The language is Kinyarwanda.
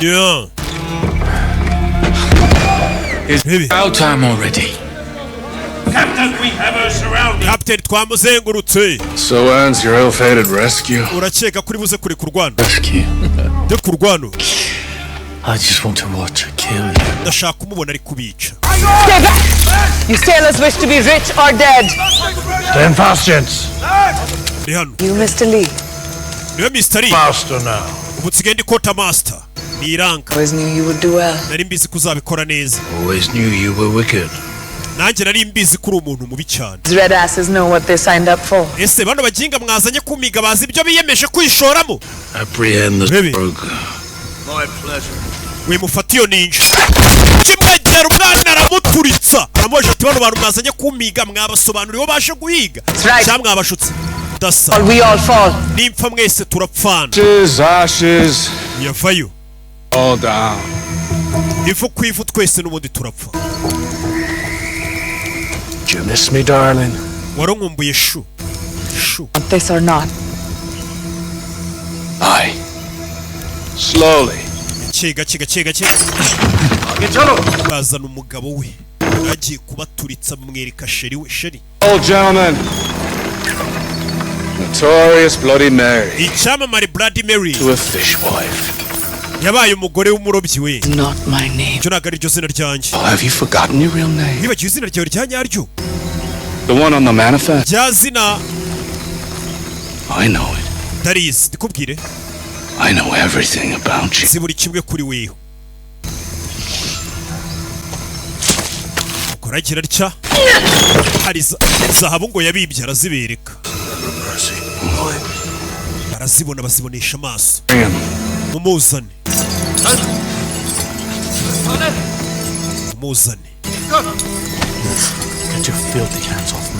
Yeah. It's Baby. our time already. Captain, we have her surrounded. Captain, twamuzengurutse. So ends your ill-fated rescue. Urakeka kuri buze kure kurwana? Rescue. De kurwano. I just want to watch her kill you. Ndashaka kumubona ari kubica. Stay back! You sailors wish to be rich or dead. Stand fast, gents. Ni hano. You, Mr. Lee. Niwe Mr. Lee. Master now. Ubu nsigaye ndi quarter master, ni iranka. Always knew you would do well. Nari mbizi ko uzabikora neza. Always knew you were wicked. Nanjye nari mbizi ko uri umuntu mubi cyane. These red asses know what they signed up for. Ese bano baginga mwazanye kumiga bazi ibyo biyemeje kwishoramo? Apprehend the Baby. rogue. My pleasure. We mufate iyo ninja. Kimwegera, umwana aramuturitsa. Aramubajije ati: "Bano bantu mwazanye kumiga mwabasobanuriwe baje guhiga Right. cyangwa mwabashutse?" Dasa. Or we all fall. Nimpfa mwese turapfana. Ashes, ashes, Yavayo. all down. Ivu ku ivu, twese n'ubundi turapfa. Do you miss me, darling? Waronkumbuye, chou chou? Want this or not? Aye. Slowly. Gake gake, gake gake. Bazana umugabo we agiye kubaturitsa, bamwereka chéri we, chéri. Old gentleman. Notorious Bloody Mary. Icyamamare Bloody Mary. To a fishwife. Yabaye umugore w'umurobyi we. Not my name. Icyo ntabwo ariryo zina ryanjye. Oh, have you forgotten your real name? Wibagiwe izina ryawe rya nyaryo? The one on the manifest? Rya zina. I know it. Ndarizi, ndikubwire. I know everything about you. Nzi buri kimwe kuri weho. Ukora agira atya, hari zahabu ngo yabibye, arazibereka, barazibona, bazibonesha amaso. Bring him. Mumuzane, mumuzane. Get your filthy hands off me.